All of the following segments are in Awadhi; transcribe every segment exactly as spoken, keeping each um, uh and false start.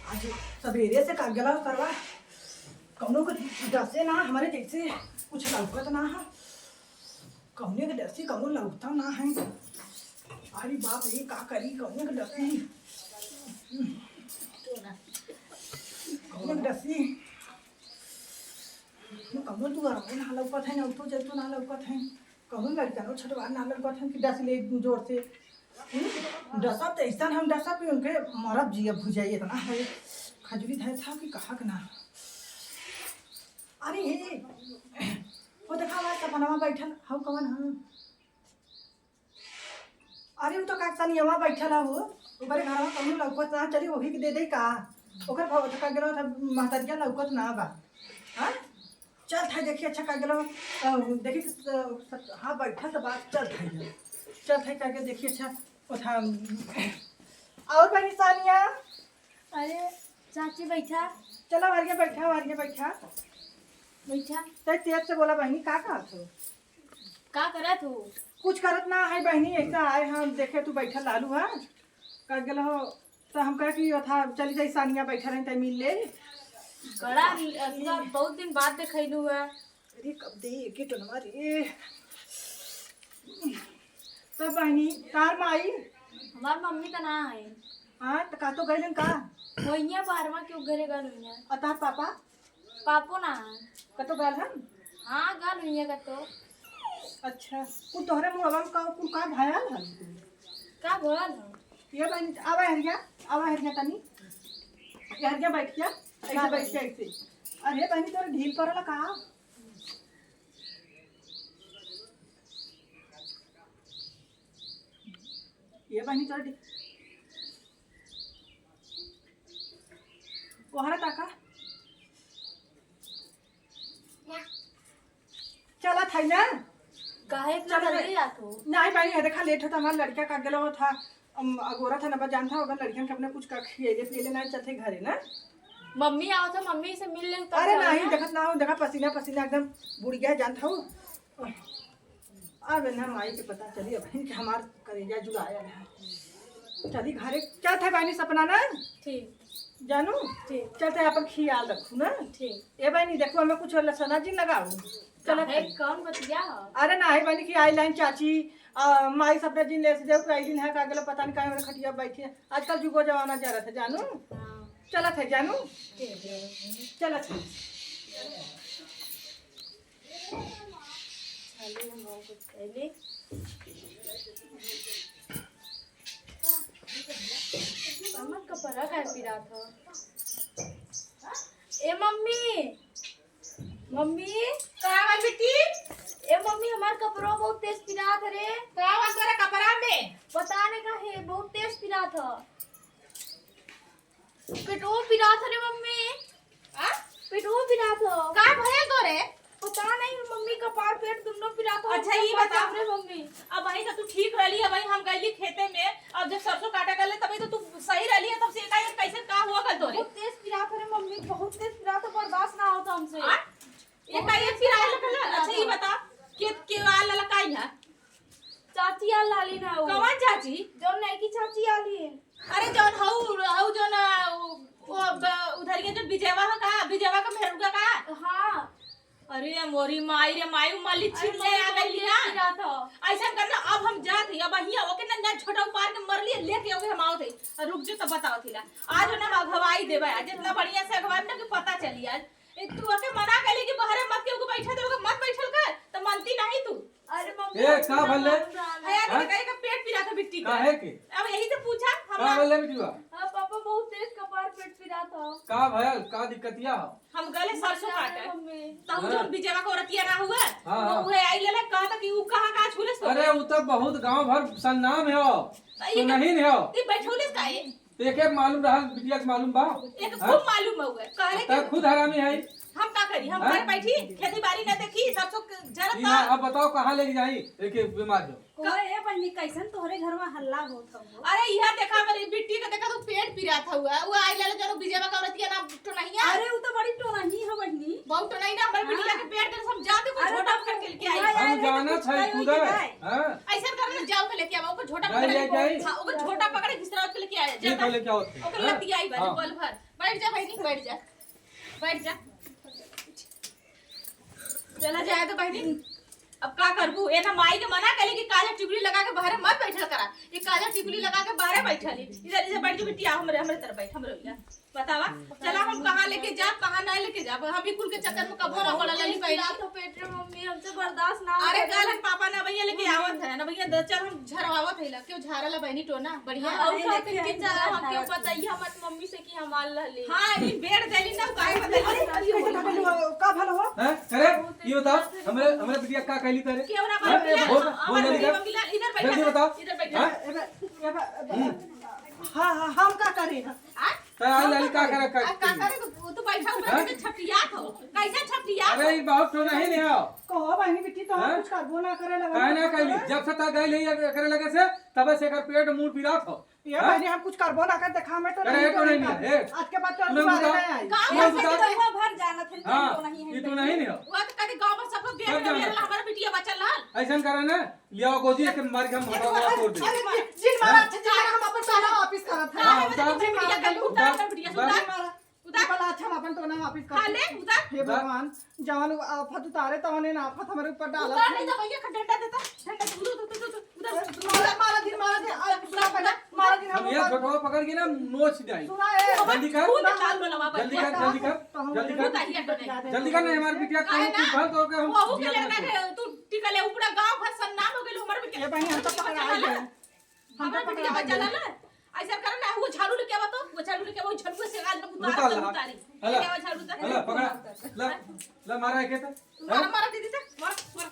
आज सबेरे से का गला सरवा, कौनो के डसे ना, हमरे जैसे कुछ लौकत ना है। कौने के डसी, कौनो लौकता ना है। अरे बाप रे, का करी, कौने के डसी, कौने के डसी। कौनो दुआर ना लौकत है, ना उठो जैतो ना लौकत है। कौनो लड़का ना छठवा ना लौकत है कि डस ले जोर से। हम्म, डसब त ऐसन हम डसब कि उनके मरब जियब भुजाई इतना है। खजुरी धरे था कि कहा के ना। अरे हे, वो देखा हमार सपनवा बैठल, हऊ कवन ह? अरे, उ तो का सनियवा बैठल ह हो, ओकरे घरवा कौनो लौकत ना, चली वही के दे दे का? ओकर भाव तो का गेलो था, महतरिया लौकत ना बा। हाँ? चल था देखी अच्छा का गेलो, अ, देखी त, त, हाँ, बैठल त बात चल था ये। चल था का के देखी अच्छा, ओथा, और बनी सानिया? अरे, चाची बैठा। चला, वारिया बैठा, वारिया बैठा। बैठा। तै तेज से बोला बहिनी, का कहत हो? का करत हो? कुछ करत ना है बहिनी, ऐसा आए हम देखे तू बैठल लालू है, का गेल हो, तो हम कहे कि था चली जाई सानिया बैठल रही, तै मिल ले। बड़ा नि-, अथुआ, बहुत दिन बाद देखैलू है। अरे कब दे के टोनवा रे। तो बहिनी, तार माई? हमार मम्मी तो ना है। हाँ, तो का तो गइलन का? वहिया बाहरवा के घरे गल हुई है। और तार पापा? पापो ना है। कतो गल हन? हाँ, गल हुई है कतो। अच्छा, उ तोहरे मुँहवा में का, कुल का भयल हन तू? का भयल हन? ये बहिनी, आवा हरिया, आवा हरिया तनी। ये हरिया बैठ जा, ऐसे का बैठ जा, बहिनी? ऐसे। अरे बहिनी, तोरे ढील पड़ला का? ये बहिनी, तोरे ढील। कोहरा ताका। चला था ना? काहे इतना चला जल्दी ना। आत हो? नहीं बहिनी, ये देखा लेट होता, हमारा लड़का का गेलो था, अम, अगोरा था ना, बस जानता होगा, लड़कियन के अपने कुछ का खियेले पियेले ना चलते घरे ना। मम्मी आओ तो मम्मी से मिल ले, तब अरे जाओ नहीं, ना। देखत ना हो, देखा पसीना पसीना एकदम बुढ़ गया, जानता हो। अब ना माई के पता चली, अब इनके हमार करेजा जुड़ाया है। चली घरे, चलत है बहिनी सपना ना? ठीक। जानू? ठीक। चलत है, अपन खियाल रखू ना? ठीक। ए बहिनी, देखो, हमें कुछ लसना जी लगाओ। चलत काहे, है। कौन बतिया हो? अरे ना, है बहिनी कि आई लाइन चाची, आ, माई सपना जी ले से देव, कई दिन है, का गेलो पता नहीं काहे हमरे खटिया बैठी है। आजकल जुगो जमाना जरत है, जानू? हाँ। चलत है, जानू? ठीक है। चलत है। चली हम और कुछ कैली। कमर का परा का पिरात हो। ए मम्मी, मम्मी। का बा बेटी? ए मम्मी, हमार कपड़ा बहुत तेज पिरात रे। का बा तोरे कपड़ा में? पता नहीं का है, बहुत तेज पिरात ह। पेटवो पिरात ह रे मम्मी। आ? पेटवो पिरात ह। का भयल तोरे? पता नहीं मम्मी, कपार पेट दुनो पिरात ह। अच्छा, ई बता। रे मम्मी। अबहीं त तू ठीक रहली, अबहीं हम गइली खेते में, अब जब सरसों काटे गले तबही त तू सही रहली है, तब से एकाएक कैसे का हुआ गल तोरे? बहुत तेज पिरात ह रे मम्मी, बहुत तेज पिरात ह, बर्दाश्त ना होता हमसे। आ? एकाएक पिराए लगल? अच्छा, ई बता, के, के आल ललकाई है? चाची आल लाली ना हो। कौन चाची? जौन नई की चाची आली है। अरे जौन हऊ, हऊ जौन, आ, उ, उ, ब-, उधरिया जौन विजयवा ह का? विजयवा का मेहरुआ का? हाँ। अरे मोरी माई रे माई, उ माली अरे छिन ले मम्मी, आ गई बहुत ना। तेज पिरात ह। ऐसा करना, अब हम जात ही, अब हिया ओके ना, ना छोटा उपार के मर लिए, लेके ओके हम आवत ही। और रुक जो तब बताओ थी ला। आज ना हम अगवाई देबे, आज जितना बढ़िया से अगवाई ना कि पता चली आज। ए, तू ओके मना कैली कि बहरे मत केहू के बैठे दे, ओके मत बैठल कर, त मानती नहीं तू। अरे मम्मी, ए, का भले? है यार, हाँ? देखा, एकर पेट पिरात ह बिट्टी का। काहे के? अब यही से पूछा, हम का ना भले बिटिया? हाँ, पापा, बहुत तेज कपार पेट पिरात ह। का भयल? का दिक्कतिया हो? हम गले सरसों काटे। मम्मी। तहु हाँ। जौन विजयवा के औरतिया ना हुआ, हाँ, वो हाँ। उहे आई लेले, कहता कि उ कहाँ, कहाँ छूले सो। अरे, उ तो बहुत गांव भर सन्नाम है, तो ई तो का-, नहीं है। ई बैठौले काहे? तो एके मालूम रहल, बिटिया के मालूम बा? एके हाँ? खूब मालूम बा उहे। कहले तब कि खुद हरामी है। हम का करी? हम हाँ? घर बैठी, खेती बाड़ी ना देखी, सरसों के जरत ई ना, बा। अब बताओ कहाँ लेके जाई? एके बीमार हो। कहे, "ए बहिनी, कैसन तोहरे घरवा हल्ला होत हौ?" अरे, इहा देखा, हमरे बिट्टी के देखा, तू पेट पिरात हुआ। वो आई लाले जनो विजयवा का औरतिया ना टोनहिया। अरे, उ तो बड़ी टोनही है बहिनी। बहुत टोनही ना, हमरे हाँ। बिटिया के पेट के सब जाते को अरे, झोटा तो पकड़ के लेके आई। हम जाना छै खुदा। हाँ? ऐ ऐसा कर ना, जाओ के लेके आओ, ओकर झोटा जाई, पकड़ जाई, के, जाई। हाँ, ओकर झोटा पकड़ के घिसरा के लेके आया, जा ठीक है, बस। लेके आओ। ओकर हाँ, लतियाई बा, हाँ। बोल भर। बैठ जा बहिनी, बैठ जा। बैठ जा। चला जाए तो बहिनी, अब का करबू? ए ना माई के मना कइली कि काजर टिकुली लगा के बाहरे मत बैठल करा। ये काजर टिकुली लगा के बाहरे बैठली। इधर, इधर बैठ जो बिटिया, हमरे, हमरे तरफ बैठ, हमरे भैया। बतावा, चला हम कहाँ लेके जाब, कहाँ ना लेके जाब। हम ही कुल के चक्कर में कबो ना पड़ल रही पहले। रात हो पेट रे मम्मी, हमसे बर्दाश्त ना अरे होता। कल हम पापा ना भैया लेके आवत है ना भैया, द-, चल हम झरवावत है ला। क्यों झारा ला बहनी टोना? बढ़िया। हाँ, और अरे का लेके के आ चला, जा। हम क्यों बताइए मत मम्मी से कि हम आल रहली। हाँ, ई बेड़ देली ना, काहे बताइए? अरे, अरे, अरे, अरे, का भला हो? हैं? अरे, ये बताओ, हमरे, हमरे बिटिया का कहली तारे? क्यों ना हैं? बोल, बोल, बोल, जल्दी कर। इधर बैठा जल्दी था, बताओ। इधर बैठा हैं? था। ए बे, ए बे, ए बे, हम्म। हाँ, हाँ, हम का करी? हाँ? तो आई लाली का करे, का आ, का करे? करे? तू, तू बैठा हुआ हैं? कैसे छपटियात हो? कैसे छपटियात अरे, हो? ई बहुत तो नहीं, नहीं आओ। कहो बहनी बिट्टी, तो हम हैं? कुछ करबो ना करे लगा। काहे ना कहली? जब से ता गई ले करे लगे से, तबे से एकर पेट मूड़ पिरात हो। ये हैं? बहनी, हम कुछ करबो ना कर, देखा, मैं तो अरे, नहीं ये तो करूँगा। नहीं, नहीं, ए। आज के बाद तो सुनो, दोबारा बताओ। नहीं आई। गाँव ये में से बताओ। तो हुआ भर जाना था, हाँ, तो नहीं है। ये तो नहीं, नहीं हो। वो तो कभी गाँव में सब लोग सब देख रहे जानता। हैं, हमारा बिटिया बचल रहल। ऐसा करा ना, लियाओ गोदी, एक मार के हम भटवा तोड़ दे। अरे, जिन मारा, हैं? अच्छा, जिन मारा, हम अपन टोना वापिस करत हैं। हाँ, हाँ, उतार, जिन मारा, उतार, उतार, उतार, उतार। जिन मारा। उतार। भला अच्छा, हम अपन टोना वापिस करत हैं। हाँ, ले, उतार। हे उतार। भगवान, जवन आफत उतारे, तवने ना आफत हमरे ऊपर डालत उतार, है। नहीं तो भैया का डंडा देता, डंडा, उधर, उधर, उधर, उधर। मारा, मारा दिन, मारा दिन, अरे, सुना पहले, मारा दिन हम हम ये ऊपर छोटवा पकड़ के ना नोच जाए। सुना, ए, जल्दी कर। तू तो चाल बोला बाबा, जल्दी कर, जल्दी कर, तो हम जल्दी कर। उतार, ये तो नहीं। जल्दी कर, नहीं, हमारे बिटिया काहे कौनो ना? कुछ भर तो के हम वहू के जिया लेकर करते हैं। के तू टिकले, ऊ पूरा गाँव भर सन्नाम हो गइल, हमारे बिटिया ये बहिनी, हम तो पकड़ा गए। हम तो हमारे पकड़ा बिटिया गए। बचा ला ना। ऐसा करो ना, वो झाड़ू लेके आवा तो, वो झाड़ू लेके आवा, वो झाड़ू से आज मैं उतार निकाल दे, ला। उतारी। हला। लेके आवा झाड़ू उतार। हला, पकड़ा। ला, ला, मारा है क्या था? मारा, हैं? मारा दीदी था, मारा, मारा।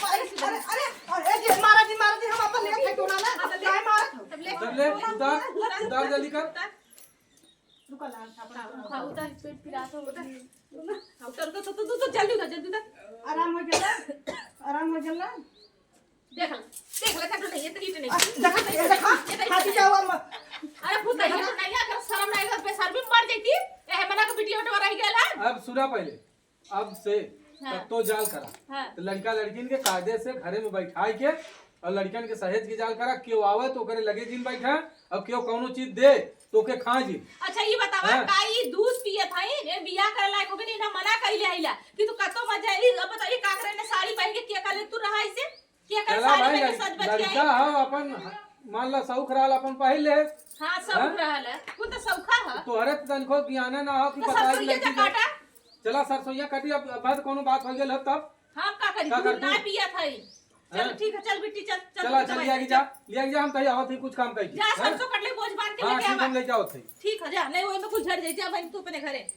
अरे, अरे, अरे, अरे, ए, जे, मारा जी, मारा जी, हम अपन लेके खाई टोना ना। हाँ, तो ले। काहे मारत हो? तब ले। तब ले, उतार, उतार, उतार जल्दी कर। उतार। रुका ला, अपन हाँ, उतार। हाँ, उतार, पेट पिरात हो, उतार। हाँ, उतार, उतार, उतार, उतार, उतार, जल्दी उतार, जल्दी उतार। आराम हो गया ना? आराम हो गया ना? देख ले, देख ले, देख ले, ये तो ईट नहीं। आ, देखा, ये देखा, ये तो ईट हाथी नहीं। क्या हुआ, म- अरे, भूत नहीं, देखा? भूत नहीं, अगर शर्म नहीं, तो बेशर्मी मर जाती। ए, मना के बिटिया उठवा रह गया है। अब सुना पहले, अब से हाँ। तब तो जाल करा। हाँ। तो लड़का लड़किन के कायदे से घरे में बैठाई के और लड़कन के सहेज के जाल करा, केहू आवे तो ओकरे लगे जिन बैठा, और केहू कौनो चीज दे तो ओके खा जी। अच्छा, ये बतावा, हाँ। का ई दूध पियत हई? ए, बियाह करे लायक हो गई, इन्हें मना कइले आइला कि तू कतो मत जाई। अब बताइए, का करे ने साड़ी पहन के, के करे तू रहा इसे? के करे चला साड़ी भाई, पहन के लड़-, सज बज के लड़का आई? हो, अपन, मान ला, शौक रहल, अपन पहिर ले। हाँ, शौक हाँ? रहल है। वो तो शौखा है। तोहरे तो तनिको ज्ञाने ना हो कि तो बताए सरसोईया लड़की का के। काटा? चला, सरसोईया काटी, अब, अब बात, कोनो बात हो गेल हो तब? हम का करी? का दूध कर तू? ना पियत हई। चल, हाँ। ठीक है, चल बिट्टी, चल, चल, चला, तू चल, दवाई लिया के ले, जा, चल। लिया के जा, हम कहीं आवत ही, कुछ काम करी। जा, हाँ? सरसों कटले, बोझ बांध के हाँ, लेके ठीक, आवा। हम लेके आवत ही। ठीक है, जा, नहीं, वही में कुछ झड़ जाई, जा बहन, तू अपने घरे।